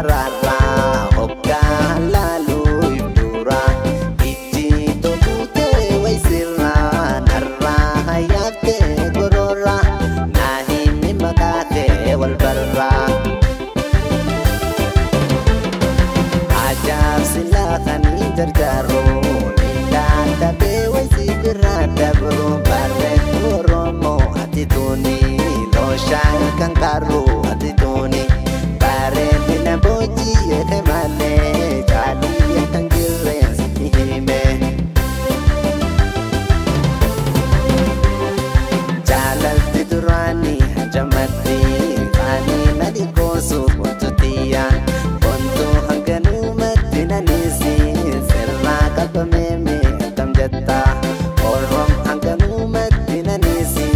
Karaarraa hoggaa laaluu dura ijji tokkutee waysirraa narraa hayyaftee gororraa naa himi maqaa kee wal barraa. Ajaa'ibsi laafanii jarjaruun dadhabee waysi birraa dabru barreeffuu Oromoo ati tuuni looshaan kan qarru ati tuuni bareedina boojii malee caalii kan jirreen sitti hime. Jaalalti duraanii jamatti ani na dhiqoosu wantootiyya wanto hanganumatti nanisi sirraa qabamee akkam jetta Oroom hanganumatti nanisi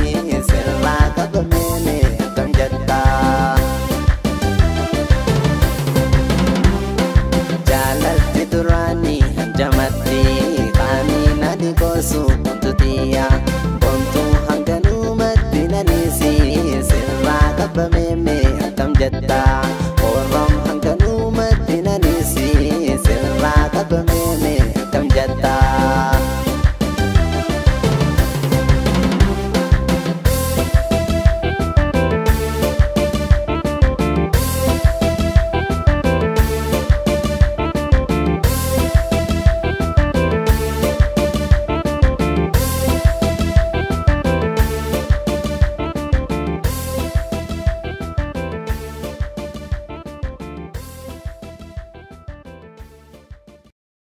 sirraa qabamee akkam jetta. Jaalalti duraanii jamatti ani na dhiqoosu wantootiyya wanto hanganumatti nanisi sirraa qabamee akkam jetta